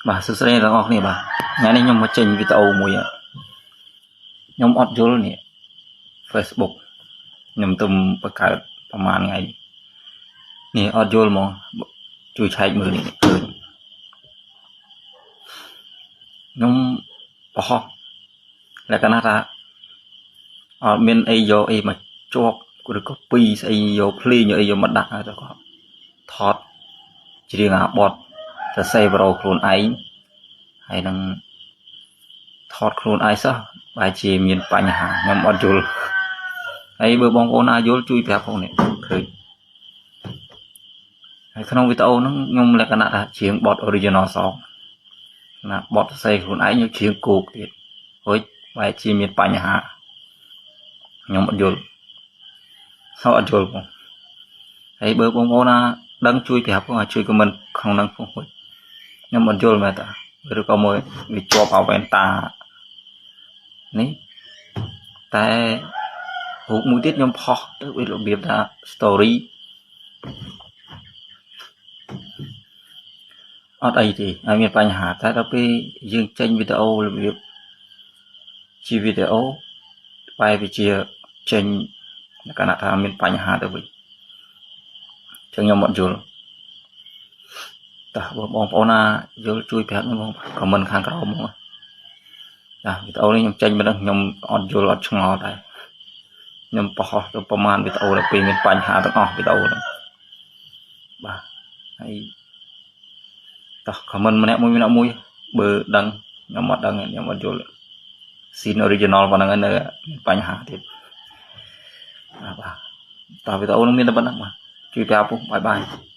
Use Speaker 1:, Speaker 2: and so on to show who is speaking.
Speaker 1: បាទសួស្តីអ្នកទាំងអស់គ្នាបាទថ្ងៃនេះខ្ញុំមកចេញវីដេអូមួយខ្ញុំអត់យល់នេះ Facebook ខ្ញុំទុំបង្កើតប្រហែលថ្ងៃនេះអត់យល់ហ្មងជួយឆែកមើលនេះឃើញខ្ញុំបង្ហោះលក្ខណៈថាអត់មានអីយកអីមកជាប់ឬក៏ពីស្អីយកភ្លេងយកអីយកមកដាក់ទៅក៏ថតច្រៀងអាបទសរសេរបរោខ្លួនឯងហើយនឹងថតខ្លួនឯងសោះបែរជាមានបញ្ហាខ្ញុំអត់យល់ហើយបើបងប្អូនណាយល់ជួយប្រាប់ផងនេះឃើញហើយក្នុងវីដេអូហ្នឹងខ្ញុំលក្ខណៈថាច្រៀងបទ original song ណាបទសរសេរខ្លួនឯងយកច្រៀងគោកទៀតរួចបែរជាមានបញ្ហាខ្ញុំអត់យល់សោះអត់យល់ផងហើយបើបងប្អូនណាដឹងជួយប្រាប់ផងជួយ comment ក្នុងហ្នឹងផងខ្ញុំអត់យល់មែនតាឬក៏មួយវាជាប់អវ៉ែនតានេះតែរូបមួយទៀតខ្ញុំផុសទៅវារបៀបថា story អត់អីទេហើយមានបញ្ហាតែដល់ពេលយើងចេញវីដេអូរបៀបជាវីដេអូបែរវាជាចេញលក្ខណៈថាមានបញ្ហាទៅវិញចឹងខ្ញុំអត់យល់តោះបងប្អូនណាយល់ជួយប្រាប់ខ្ញុំ comment ខាងក្រោមមកចាវីដេអូនេះខ្ញុំចេញមកដឹងខ្ញុំអត់យល់អត់ឆ្ងល់ដែរខ្ញុំបង្ហោះទៅប្រហែលវីដេអូដល់ពេលមានបញ្ហាទាំងអស់វីដេអូហ្នឹងបាទហើយតោះ comment ម្នាក់មួយម្នាក់មួយបើដឹងខ្ញុំអត់ដឹងខ្ញុំអត់យល់ scene original ប៉ុណ្ណឹងនៅមានបញ្ហាទៀតបាទតោះវីដេអូនឹងមានតែប៉ុណ្ណឹងបាទជួយប្រាប់ពុះ bye bye.